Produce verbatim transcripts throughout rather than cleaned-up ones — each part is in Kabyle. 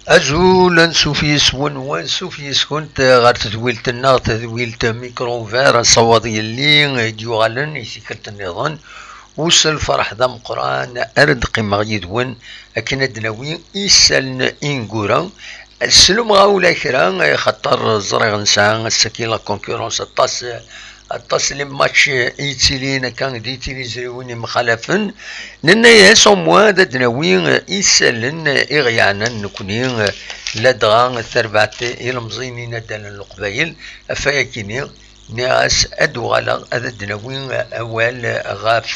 Azul, ansuf yes-wen, wansuf yes-kunt ɣer tedwilt-nneɣ, tadwilt Micro Ouvert, asawaḍ yelli i d-yuɣalen i tikkelt nniḍen. U s lferḥ d ameqqran ara d-qqimeɣ yid-wen akken ad d-nawi isallen ineggura. Slumɣ-awen ula kra, axaṭer ẓriɣ nesɛa ass-agi la concurrence aṭas, aṭas les matchs i yettilin akka di tilizriwin imxalafen. Nenna-yas au moins ad d-nawi isallen i ɣ-yeɛnan nekni, ladɣa tarbaɛt ilemẓiyen inaddalen n Leqbayel. Ɣef wayagi-nni, nniɣ-as ad d-uɣaleɣ ad d-nawi awal ɣef,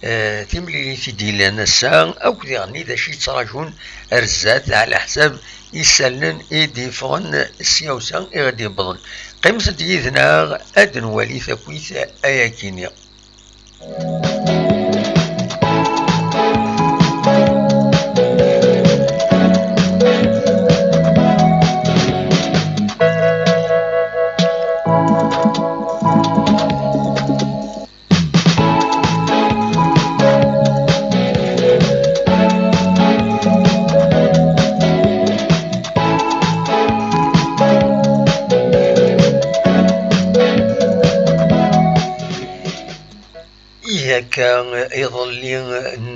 eh, timlilit i d-yellan ass-a, akked iɣenni d acu i yettraǧun ar zdat, ɛla ḥsab isallen i d-yeffɣen s tyawsa i ɣ-d-yewwḍen. Qqimet-d yid-neɣ ad nwali takit ayagi-nni. Ihi akka, iḍelli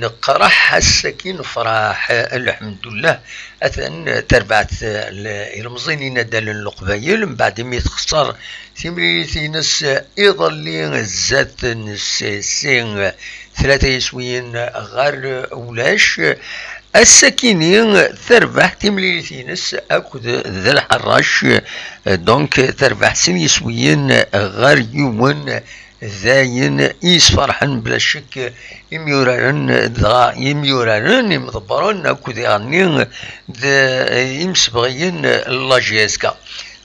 neqreḥ, ass-agi nefreḥ, lḥemdullah. Atan tarbaɛt l-, ilemẓiyen inaddalen n Leqbayel, mbeɛd imi texṣer timlilit-ines iḍelli zdat n C S C, tlata yiswiyen ɣer ulac. Ass-akini terbeḥ timlilit-ines akked D Lḥerrac, donc terbeḥ sin yiswiyen ɣer yiwen. D ayen i yesferḥen bla ccek imyuraren, dɣa imyuraren imḍebbren akked iɣenni d imsebɣiyen n la J S K.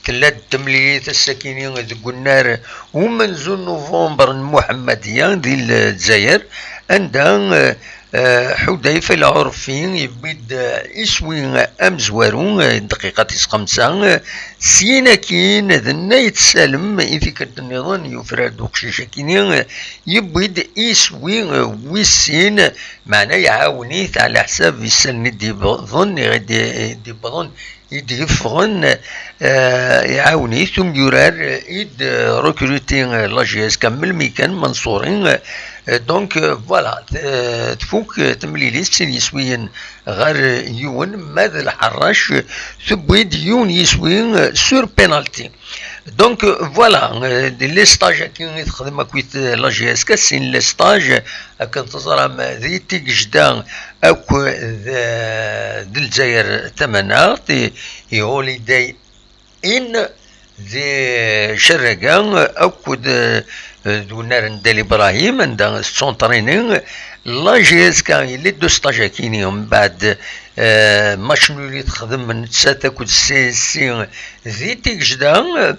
Tella-d temlilit ass-akini deg unnar umenzu n Nuvember n Muḥemmadiya di Lezzayer, anda, eh, Ḥudayfa Lɛurfi yewwi-d, eh, iswi amezwaru, eh, dqiqa tis xemsa, eh, syin akin d Nna Yetsalem i tikkelt nniḍen yufrar-d uqcic akini, eh, yewwi-d iswi, eh, wis sin, meɛna iɛawen-it ɛla ḥsab isallen i d-yewwḍen, i d-, i d-yewwḍen i d-yeffɣen, eh, iɛawen-it umyurar, eh, i d-recruti, eh, la J S K melmi kan Mansouri, eh, donc, eh, voilà, t-, eh, tfuk, eh, temlilit sin yiswiyen ɣer yiwen, ma d Lḥerrac, eh, tewwi-d yiwen yiswi, eh, sur penalty. Donc, eh, voilà, eh, les stages-agi i texdem akkit, eh, la J S K, sin les stages, akken teẓram, di Tigejda akk d, d Lezzayer Tamaneɣt, i, i Holiday Inn di Cerraga, akked, eh, d unnar n Dda Ibrahim, anda tettunṭrini la J S K, yelli-d usṭaj akini, mbeɛd, eh, match nul i texdem nettat akked C S C di Tigejda,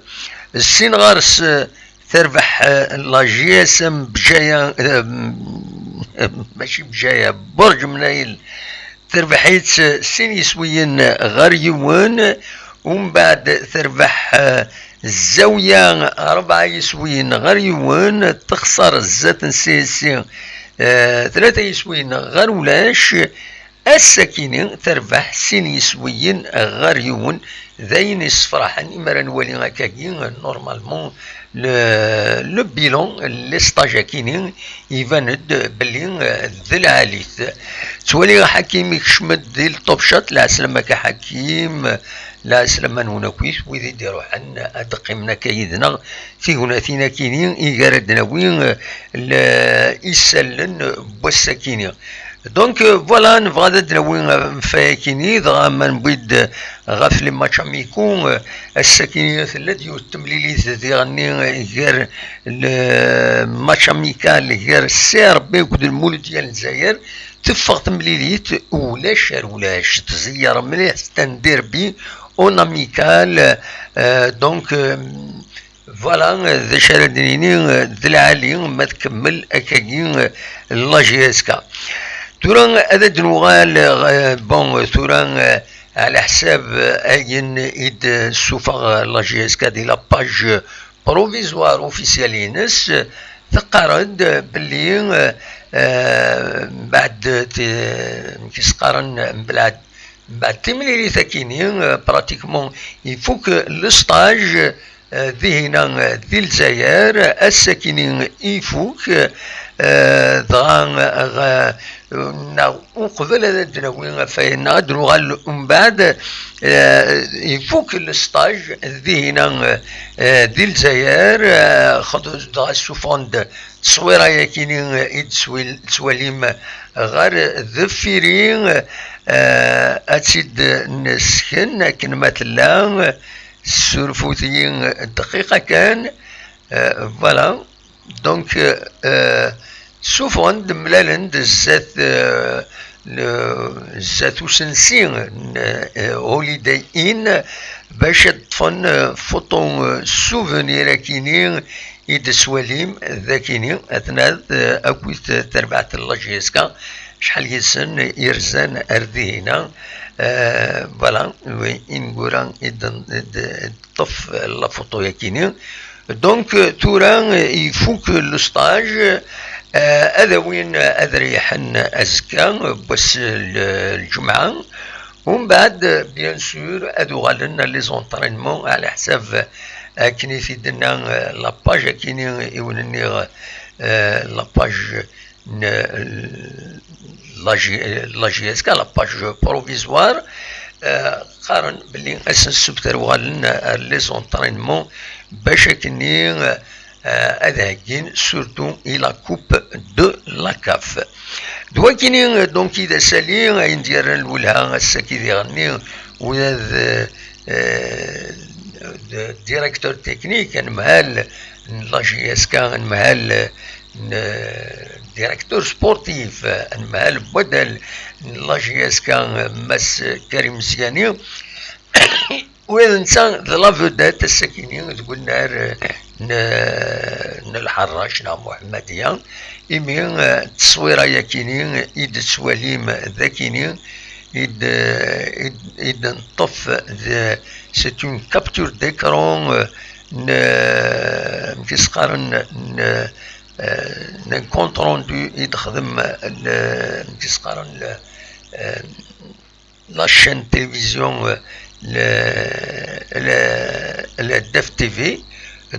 sin ɣer-s, eh, terbeḥ, eh, la J S M Bjaya, eh, mačči Bjaya, Burǧ Mnayel, terbeḥ-itt, eh, sin yiswiyen ɣer yiwen, umbeɛd terbeḥ, eh, Zawiya rebɛa yiswiyen ɣer yiwen, texṣer zdat n C S C, eh, tlata yiswiyen ɣer ulac. Ass-akini terbeḥ sin yiswiyen ɣer yiwen, d ayen yessefraḥen imi ara nwali akkagi, normalement, le, le bilan, les stages akini, iban-d belli, eh, d lɛali-t. Ttwaliɣ Ḥakim ikcem-d di le top shot, lɛeslama-k a Ḥakim, lɛeslama-nwen akkit, wid i d-iruḥen ad d-qqimen akka yid-neɣ, tignatin akini i gar ad d-nawi, eh, le, isallen n wass-akini. Donc, euh, voilà, nebɣa ad d-nawi, euh, ɣef wayakini, dɣa ma newwi-d, euh, ɣef les matchs amicaux, euh, ass-akini tella-d yiwet temlilit diɣenni, euh, gar le match amical gar C R B akked Lmuludya n Lezzayer, teffeɣ temlilit ulac ar ulac, tẓeyyer mliḥ, c'est un derby en amical, euh, donc, euh, Voilà, d acu ara d-nini, d lɛali ma tkemmel akkagi la J S K. Tura ad d-nuɣal, eh, bon, tura, eh, ɛla ḥsab, eh, ayen i d-tessufeɣ la J S K di la page provisoire officielle-ines, teqqar-d belli, eh, eh, mbeɛd ti-, amek i s-qqaren, mbeɛd Mbeɛd timlilit akini, eh, pratiquement ifuk le stage, eh, dihina, eh, di Lezzayer, ass akini ifuk, eh, dɣa, eh, neɣ uqbel ad d-nawi afayel-nneɣ, ad d-nuɣal umbeɛd, eh, ifuk le stage dihina, eh, di Lezzayer, eh, xed-, dɣa ssufɣen-d tteswira-yakini i d-tettwalim ɣer deffir-i, eh, ad tt-id-nesken akken ma tella, ssurfut-iyi dqiqa kan, eh, voilà. Donc, euh, ssufɣen-d, mlalen-d zdat, euh, le, zdat usensi n, euh, Holiday Inn, bac ad ṭṭfen, euh, photo, euh, souvenir akini i d-tettwalim dakini, atnad, euh, akkit terbaɛt n la J S K, acḥal yid-sen irzan ar dihina, euh, voilà, wi ineggura i d-, i d-, i d-ṭṭef la photo yakini. Donc, euh, tura, euh, ifuk le stage, euh, ad awin, ad reyḥen azekka, euh, wass l-, lǧemɛa. Umbeɛd, euh, bien sûr, ad uɣalen ar les entraînements, ɛla ḥsab, euh, akken i t-id-tenna, euh, la page akini i wen-nniɣ, euh, la page n, la J-, la J S K, la page provisoire, euh, qqaren belli ass n ssebt ar uɣalen ar les entraînements bac akkenni, euh, ad heggin surtout i la coupe de la CAF. D wakini, euh, donc, i d asali, ayen d-yerran lwelha ass-agi diɣenni, ula d, euh, d directeur technique, anemhal n la J S K, anemhal n, euh, directeur sportif, anemhal n wadal n la J S K, Mass Karim Ziani. Ula d netta d la vedette ass-akini deg unnar n, n Lḥerrac neɣ Muḥemmadiya, imi, euh, tteswira-yakini i d-tettwalim dakini i d-, i d-, i d-neṭṭef d, c'est une capture d'écran, euh, n, amek i s-qqaren, n, euh, n compte rendu i d-texdem, n, amek i s-qqaren, euh, la chaîne télévision, euh, le, le, le D F T V.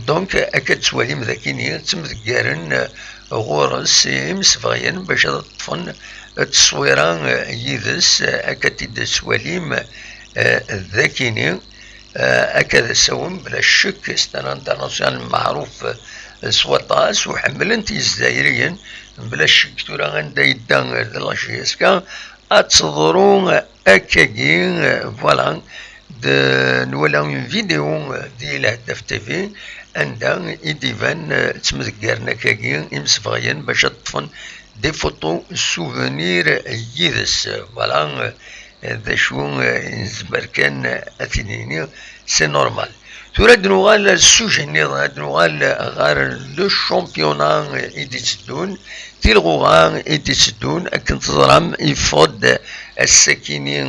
Donc, akka d-tettwalim dakini, ttemdeggaren, euh, ɣur-s imsebɣen bac ad ṭṭfen, euh, tteswira, euh, yid-s, euh, akka d-tettwalim, euh, dakini. Euh, akka d asawen, bla ccek, c'est un international meɛruf, euh, s waṭas, u ḥemmlen-t Yizzayriyen, bla ccek tura anda yedda, euh, d la J S K, ad teḍru, euh, akkagi, euh, voilà, d-, nwala une vidéo, euh, di Lhedaf T V, anda i d-iban, euh, ttmdeggaren akkagi imsebɣen bac ad ṭṭfen des photos souvenirs yid-s. Voilà, euh, d acu, euh, i nezmer kan ad t-id-nini, c'est normal. Tura ad nuɣal ar sujet nniḍen, ad nuɣal ɣer le championnat i d-itteddun, tilɣuɣa i d-itteddun. Akken teẓram, yeffeɣ-d ass-akini,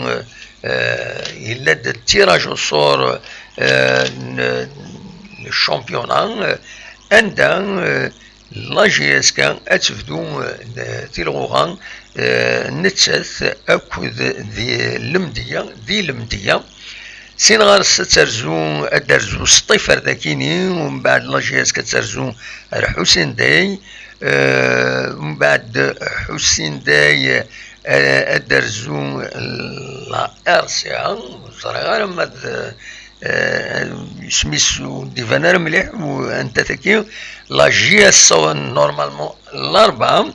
euh, yella-d tirage au sort, euh, n, n championnat, euh, anda, euh, la J S K ad tebdu, euh, tilɣuɣa, euh, nettat akked di Lemdeyya, di Lemdeyya. Sin ɣer-s ad terzu, ad d-terzu Sṭif ar dakini, umbeɛd la J S K ad terzu ar Ḥusin Day, euh, umbeɛd Ḥusin Day, euh, ad d-terzu la R C A, ur ẓriɣ ara ma d, euh, isem-is ur d-iban ara mliḥ, u anta tagi, la J S Sawra, normalement, Larebɛa,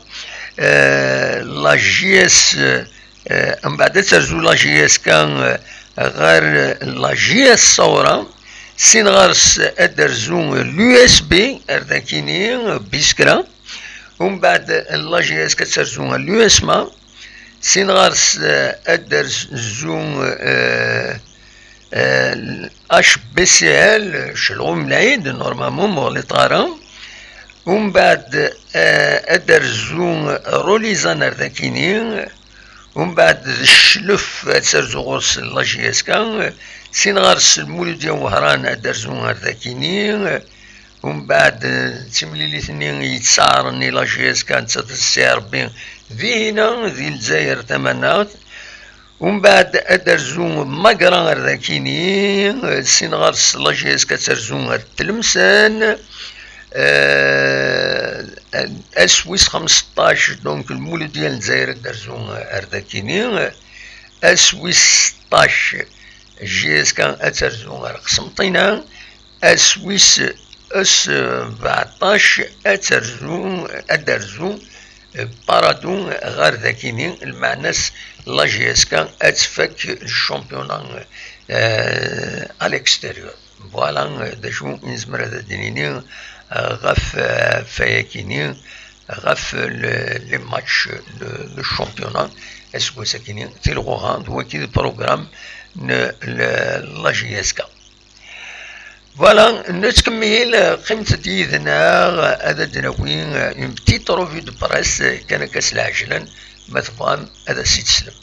euh, la J S, euh, mbeɛd ad terzu la J S K, euh, ɣer la J S Sawra, sin ɣer-s ad d-terzu l'U S B, ar dakini, Biskra, umbeɛd la J S K ad terzu l'U S M A, sin ɣer-s, euh, ad d-terzu, euh, euh, H B C L, Celɣum Lɛid, normalement, ma ur ɣliṭeɣ ara. Umbeɛd, euh, ad d-terzu Rolizan ar dakini. Umbeɛd d Cclef ad terzu ɣur-s la J S K. Sin ɣer-s Lmuludya Wehran ad d-terzu ar dakini. Umbeɛd, d timlilit-nni yettsaɛren i la J S K, nettat d Ssi Rebbi, dihina, di Lezzayer tamaneɣt. Umbeɛd ad d-terzu Magra ar dakini, sin ɣer-s la J S K ad terzu ar Tlemsan, eh, ass wis xemseṭṭac, donc Lmuludya n Lezzayer ad d-terzu ar dakini, ass wis seṭṭac J S K ad terzu ar Qsenṭina, ass wis sebɛeṭṭac ad terzu, ad d-terzu Parado ɣer dakini, lmeɛna-s la J S K ad tfak le championnat, euh, à l'extérieur. Voilà, euh, d acu i nezmer ad d-nini, euh, ɣef, euh, ɣef wayakini, ɣef le, les matchs, le, le championnat, aseggas-akini, tilɣuɣa, d wagi d programme n le, la J S K. Voilà, nettkemmil, qqimet-d yid-neɣ, ad d-nawi une petite revue de presse, kan akka s lɛejlan, ma tebɣam ad as-id-teslem.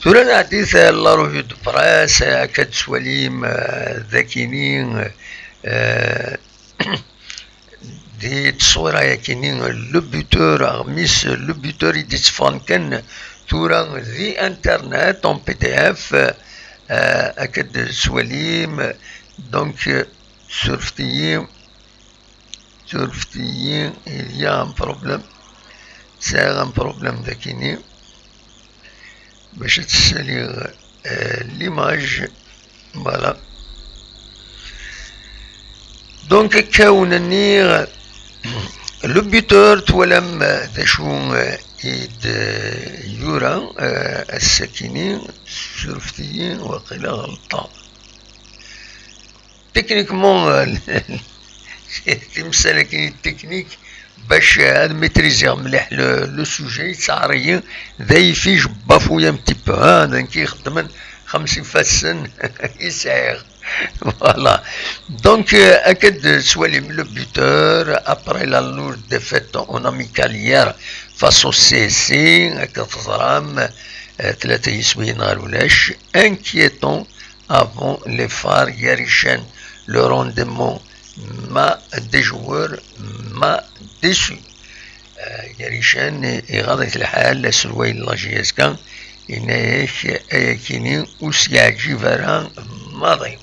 Tura nɛeddi la revue de presse, akka d-tettwalim, eh, dakini, eh, di ttṣwira-yakini, le buteur, aɣmis, le buteur i d-itteffɣen kan tura di internet en P D F, eh, akka d-tettwalim, donc, eh, surfet-iyi. Surfet-iyi, il y a un problème. Sɛiɣ un problème dakini. Bac ad ssaliɣ, euh, l'image. Voilà. Donc, akka wen-nniɣ, le buteur, twalam, euh, d acu, euh, i d-yura, euh, ass-akini, surfet-iyi, waqila ɣelṭeɣ. Techniquement, euh, timsal-agi technique, bac ad maîtriser mliḥ le, le sujet, yettɛer-iyi, d ayeffij, je bafouille un petit peu, hein, d nekk i ixeddmen, xemsa ifassen i sɛiɣ. Voilà. Donc, euh, akka d-tettwalim le buteur, après la lourde défaite en amical hier face au C S C, akka teẓram, euh, tlata yiswiyen ɣer ulac, inquiétant avant les phares, Yarichen, le rendement m'a des joueurs m'a déçu. Euh, Yarichen, iɣaḍ-it lḥal, aselway n la J S K, yenna-yak ayakini ur s-yeɛǧib ara maḍi.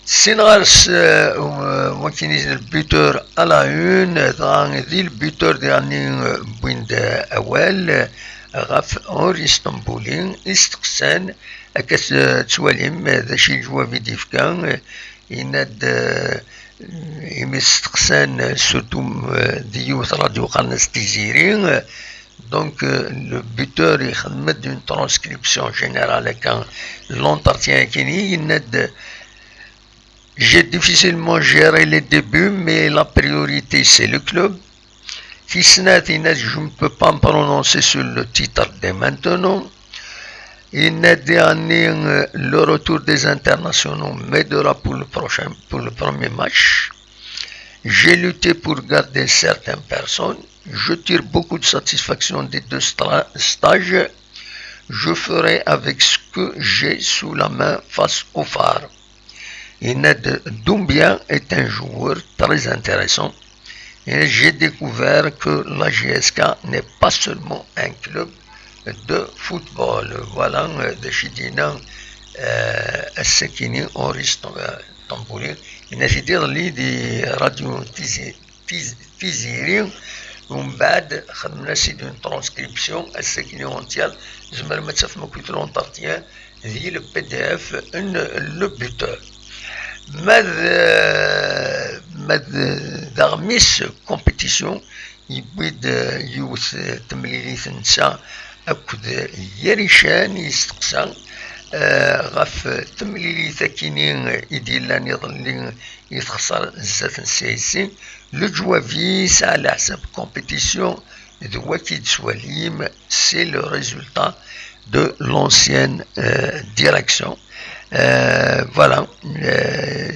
Sin ɣer-s, euh, wakini d le buteur à la une, dɣa di le buteur diɣenni, euh, wwin-d awal, euh, ɣef Henri Stambouli, isteqsan, akka t-, tettwalim, euh, d acu i leǧwab i d-yefka, euh, yenna-d, euh, imi steqsan, euh, surtout, euh, di yiwet radio qqaren-as Tiziri, euh, donc, euh, le buteur ixdem-d une transcription générale, akka, l'entretien-akini, yenna-d, j'ai difficilement géré les débuts, mais la priorité, c'est le club. Tis snat, yenna-d, je ne peux pas me prononcer sur le titre dès maintenant. Yenna-d diɣenni, euh, le retour des internationaux m'aidera pour le prochain, pour le premier match. J'ai lutté pour garder certaines personnes. Je tire beaucoup de satisfaction des deux stra-, stages. Je ferai avec ce que j'ai sous la main face au phare. Yenna-d, Doumbia est un joueur très intéressant. Et j'ai découvert que la J S K n'est pas seulement un club de football. Voilà, euh, d acu i d-yenna, euh, ass-akini Henri Stam-, euh, Stambouli. Yenna-t-id iḍelli di Radio Tizi-, Tiz-, Tiziri. Umbeɛd xedmen-as-id une transcription, ass-agi entière, tzemrem ad tafem akk l'entretien di le P D F n le buteur. Ma d, ma d, d aɣmis compétition, yewwi-d, eh, yiwet, eh, temlilit netta akked, eh, Yarican, yesteqsa, eh, ɣef temlilit akini i d-yellan iḍelli i texṣer zdat n C I C. Leǧwab-is ɛla ḥsab compétition d waki d-twalim, c'est le résultat de l'ancienne, euh, direction. Euh, voilà, euh,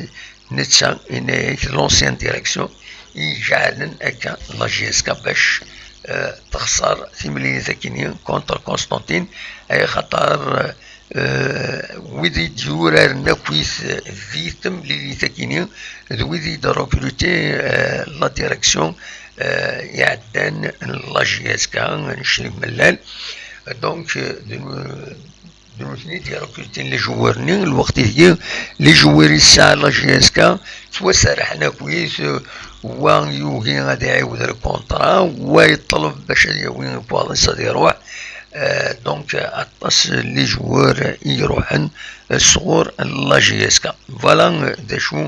netta, yenna-yak, l'ancienne direction i ijeɛlen akka la J S K bac, euh, texṣer timlilit akini contre Constantine, ay xaṭer, euh, euh, wid i d-yuraren akkit di temlilit akini d wid i d-recruter, euh, la direction, euh, iɛeddan n la J S K, n Crime Mallal. Donc, euh, d, d nutni i d-recruter les joueurs-nni, lweqt-agi les joueurs i tesɛa la J S K ttwaserrḥen akkit, euh, wa yugi ad iɛiwed le contrat, wa yeṭleb bac ad yawi lekwaɣeḍ-is ad iruḥ. Euh, donc, aṭas les joueurs i iruḥen, euh, sɣur la J S K. Voilà, euh, d acu,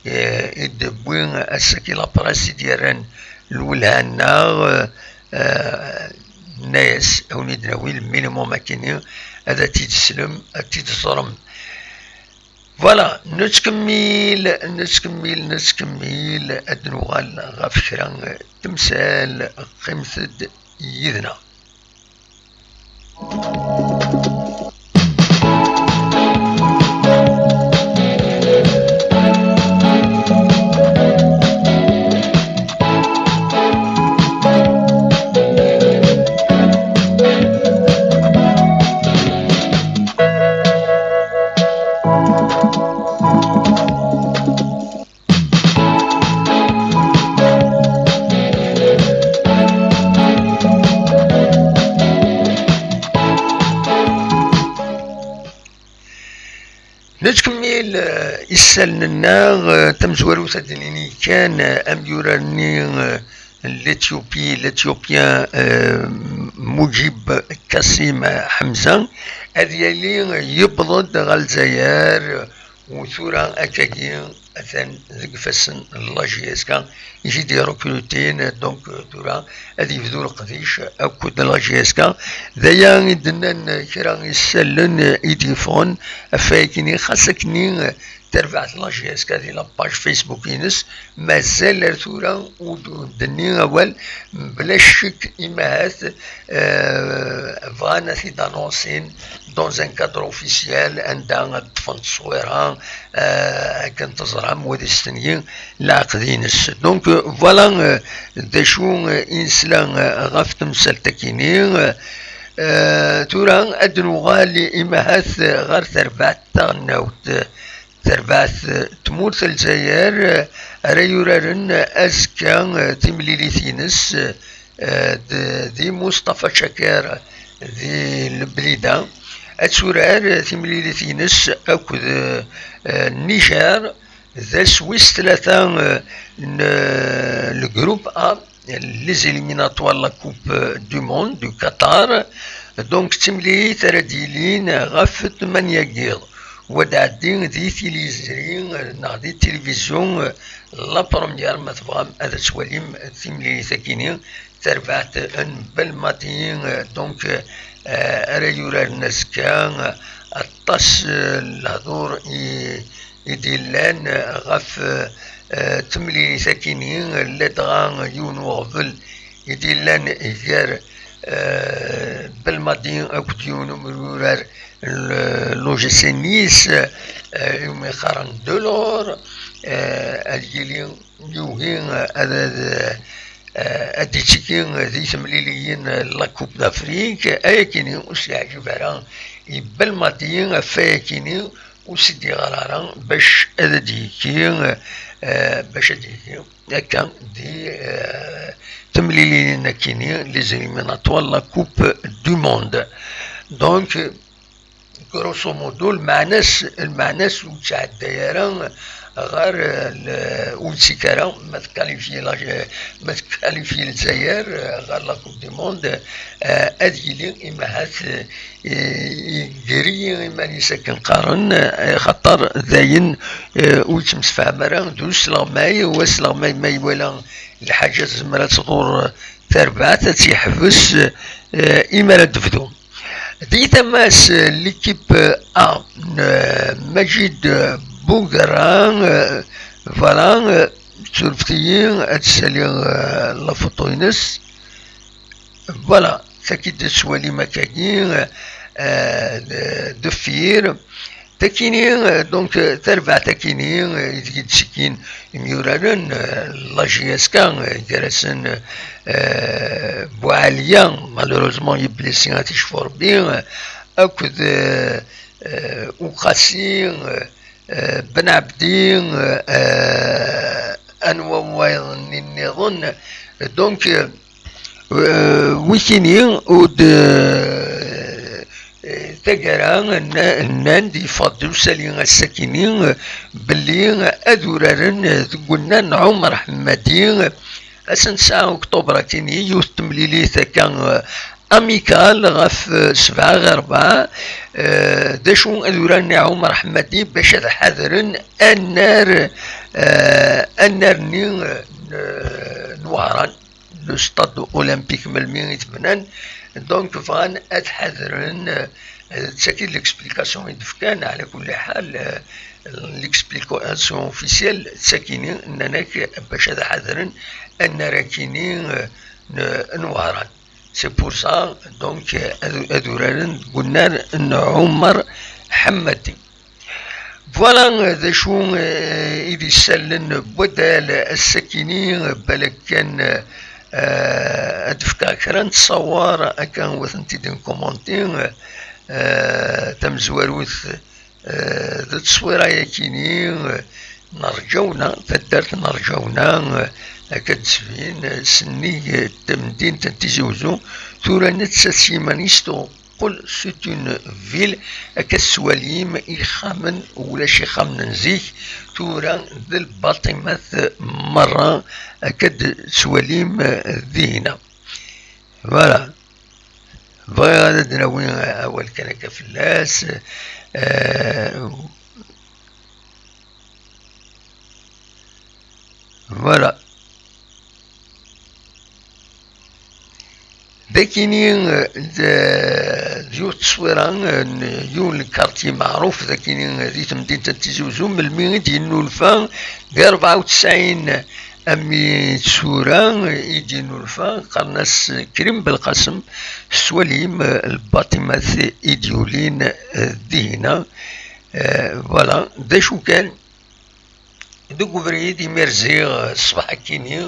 euh, i d-tewwi ass-agi la presse i d-yerran lwelha-nneɣ, euh, euh, nna-yas, a wen-id-nawi le minimum akini, ad t-id-teslem, ad t-id-teẓrem. Voilà, nettkemmil, nettkemmil, nettkemmil, ad nuɣal ɣef kra n temsal, qqimet-d yid-neɣ. Nettkemmil, eh, isallen-nneɣ, eh, tamezwarut ad d-nini kan, eh, amyurar-nni, eh, n l'Éthiopie, l'Éthiopien, eh, Mujib Kassim Hamza, ad yali yewweḍ-d ɣer Lezzayer, u tura akkagi atan deg ifassen n la J S K i t-id-irekrutin, donc, euh, tura ad yebdu leqdic akked la J S K. D aya i d-nnan kra n yisallen i d-yeffɣen ɣef wayen-nni, xas akkenni, euh, terbeɛt la J S K di la page Facebook-ines, mazal ar tura ur d-, ur d-tenni awal, mebla ccek, imahat, euh, bɣan ad t-id-annoncin dans un cadre officiel, anda ad ṭṭfen tteswira, euh, akken teẓram, u ad istenyi leɛqed-ines. Donc, euh, voilà, euh, d acu, euh, i nesla, euh, ɣef temsalt-akini. Euh, tura ad nuɣal imahat ɣer terbaɛt taɣelnawt. Terbaɛt, euh, tmurt n Lezzayer, euh, ara yuraren azekka, euh, timlilit-ines, euh, d, di Mustafa Caker di Leblida. Ad turar timlilit-ines akked, eh, Niger, d ass wis tlata, eh, n, eh, le groupe A, les éliminatoires de la Coupe du Monde du Qatar. Donc, d timlilit ara d-yilin ɣef tmanya n yiḍ. Wa d-ɛeddi di tiliẓri, eh, neɣ di tilivizyu, eh, la première, ma tebɣam ad twalim timlilit-akini, tarbaɛt n Belmadi, eh, donc, eh, ara yuraren azekka, eh, aṭas, eh, n lehdur i, i d-yellan, eh, ɣef, eh, temlilit-akini, ladɣa yiwen uɣbel i d-yellan gar, eh, Belmadi akked yiwen umyurar n l-, l'O G C Nice, eh, umi qqaren Delors, eh, ad yili yugi, eh, ad, ad, eh, ad d-ittiki di temliliyin n la Coupe d'Afrique, ayakini ur s-yeɛǧib ara i Belmadi, ɣef wayakini ur s-d-yeɣri ara bac ad d-yekki, eh, bac ad d-yekki akka di, eh, temliliyin-akini, les éliminatoires de la Coupe du Monde. Donc, grosso modo, lmeɛna-s, lmeɛna-s ur yettɛedday ara ɣer, eh, l-, ur yettak ara, ma tkalifyi la, ma tkalifyi Lezzayer, eh, ɣer la Coupe du Monde, eh, ad yili imahat, eh, i-, iger-iyi iman-is akken qqaren, eh, xaṭer dayen, eh, ur yettemsefham ara d usleɣmay, u asleɣmay ma iwala lḥaǧa tezmer ad tḍur, eh, tarbaɛt, ad tt-yeḥbes, eh, imi ara d-tebdu. Di tama-s, eh, l'équipe A, eh, Majid, eh, Bougra, eh, voilà, eh, surfet-iyi ad d-ssaliɣ, eh, la photo-ines. Voilà, tagi d-tettwalim akkagi, eh, eh, d-, deffir. Takini, eh, donc, eh, tarbaɛt akini, eh, ideg i d-ttekkin imyuraren, eh, la J S K, eh, gar-asen, eh, Buɛaliya, malheureusement, yeblisi ad t-icfu Rebbi, eh, akked, eh, eh, Uqasi, eh, eh, Ben Ɛebdi, eh, anwa wayeḍ-nni nniḍen. Donc, eh, wikini ur d, eh, taggara, nna-, nnan-d yeffeɣ-d usali ass-akini, eh, belli ad uraren, eh, deg unnar n Ɛumer Ḥemmadi, eh, ass n tesɛa uktuber akini, yiwet temlilit akka, eh, amicale ɣef, eh, sebɛa ɣer rebɛa, eh, d acu ad uraren i Ɛumer Ḥemmadi bac ad ḥadren annar, eh, annar-nni, eh, n, n Wehran, le stade olympique melmi i t-bnan, donc bɣan ad ḥadren, eh, d tagi d l'explication i d-fkan, ɛla kulli ḥal, eh, l'explication officielle d tagini, nnan-ak bac ad ḥadren annar akini, eh, n, n Wehran. C'est pour ça, donc, ad, ad uraren deg unnar n Ɛumer Ḥemmadi. Voilà, eh, d acu, eh, i d isalen n waddal ass-akini, eh, balak kan, eh, ad d-fkeɣ kra n ttṣawar, akka wa tent-id-nkumanti, eh, tamezwarut, eh, d ttṣwira-yakini, eh, n Rǧawna, taddart n Rǧawna, eh, akka d-tesbin, eh, sennig, eh, tamdint n Tizi Uzzu, tura nettat s yiman-is tuqqel c'est une ville, akka tettwalim ixxamen, ulac ixxamen n zik, tura d lbaṭimat merra, akka d-tettwalim, eh, dihina. Voilà. Bɣiɣ ad d-nawi awal kan akka fell-as. Eh, voilà. Dakini, eh, d, d yiwet tteswira, eh, n yiwen n lkarti meɛruf, dakini, eh, di temdint n Tizi Uzzu, melmi i d-yennulfa di rebɛa u tesɛin, ami d tura i d-yennulfa, qqaren-as Krim Belqasem, tettwalim, eh, lbaṭimat i d-yulin, eh, dihina. Eh, voilà, d acu kan, deg ubrid imi rziɣ, eh, ṣṣbeḥ akkini,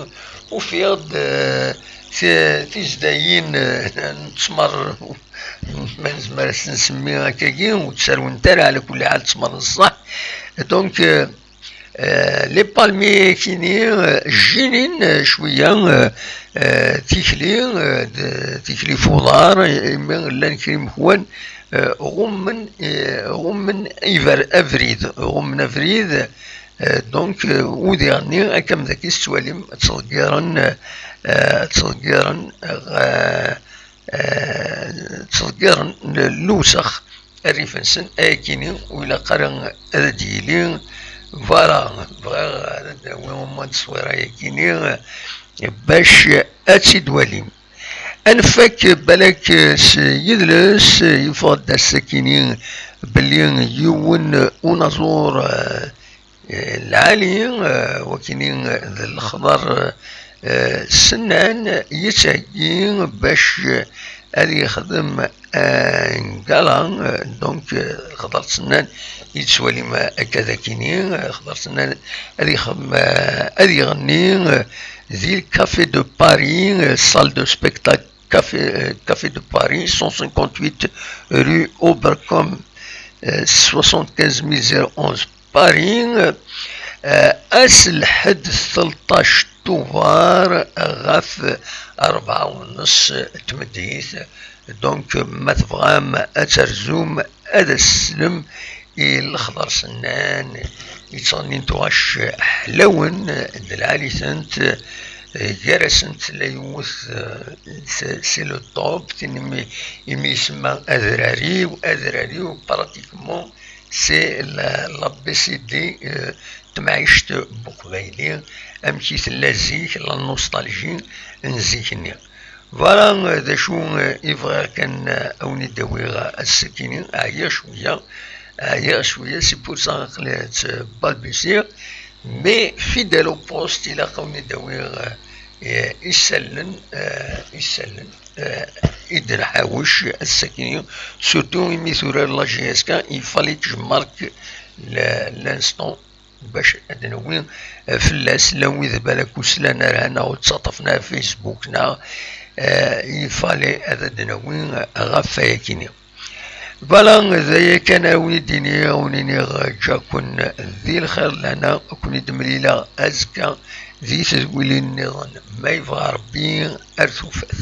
ufiɣ-d, eh, ti-, tizdayin, eh, n ttmer, ma nezmer ad s-nsemmi akkagi, ur ttarwent ara, ɛla kulli ḥal ttmer n ṣṣeḥ. Donc, eh, Eh, les palmiers kini, eh, jjinin, eh, cwiya, eh, eh, tikli, eh, d-, tikli f uḍar, eh, imi llan kra imekwan, eh, ɣummen, eh, ɣummen iber-, abrid, ɣummen abrid, eh, donc, eh, udiɣ-nni, akka am daki tettwalim, ttḍeggiren, eh, eh, ttḍeggiren, eh, eh, ttḍeggiren l-, lewsex, rrif-nsen, ayakini ur ilaq ara ad d-yili. Voilà, bɣiɣ ad d-nawi uma n tteswira-yakini, bac ad tt-id-walim. Ad nfak balak s yidles, yeffeɣ-d ass-akini belli yiwen unaẓur, eh, eh, lɛali, eh, wakini, eh, d lexḍer, eh, sennan, yettheggi bac, eh, ad yexdem, eh, ngala, eh, donc, eh, lexḍer sennan yettwalim akka d akini, eh, lexḍer sennan ad yexdem, eh, ad iɣenni, eh, di Café de Paris, eh, salle de spectacle Café, euh, Café de Paris, cent cinquante-huit rue Oberkampf, euh, soixante-quinze mille zéro onze Paris, euh, ass lḥedd tleṭṭac Tubeṛ ɣef rebɛa u nneṣ n tmeddit. Donc, ma tebɣam ad terzum, ad as-teslem i lexḍer sennan, yettɣennin tuɣac ḥlawen d lɛali-tent, gar-asent la yiwet, c'est le top, tin imi, imi isemma adrar-iw, adrar-iw, pratiquement, c'est la, la B C D, euh, temɛict n uqbayli, amek i tella zik, la nostalgie n zik-nni. Voilà, euh, d acu, euh, i bɣiɣ kan, euh, a wen-id-awiɣ, euh, ass-agi-ni. Ɛyiɣ cwiya, ɛyiɣ cwiya, c'est pour ça aql-i ttbalbisiɣ, mais fidèle au poste, ilaq a wen-id-awiɣ, euh, euh, isallen, euh, isallen, euh, i d-nḥawec ass-agi-ni, surtout imi turar la J S K, il fallait que je marque le, l'instant bac ad d-nawi, euh, fell-as, llan wid balak ur slan ara neɣ ur ttaṭṭafen ara Facebook neɣ, euh, il fallait ad d-nawi, euh, ɣef wayagi-ni. Voilà, d aya kan a wen-id-iniɣ, a wen-iniɣ ǧǧaken di lxir lana, ad ken-id-mlileɣ azekka di tedwilin nniḍen ma yebɣa Rebbi. Ar tufat.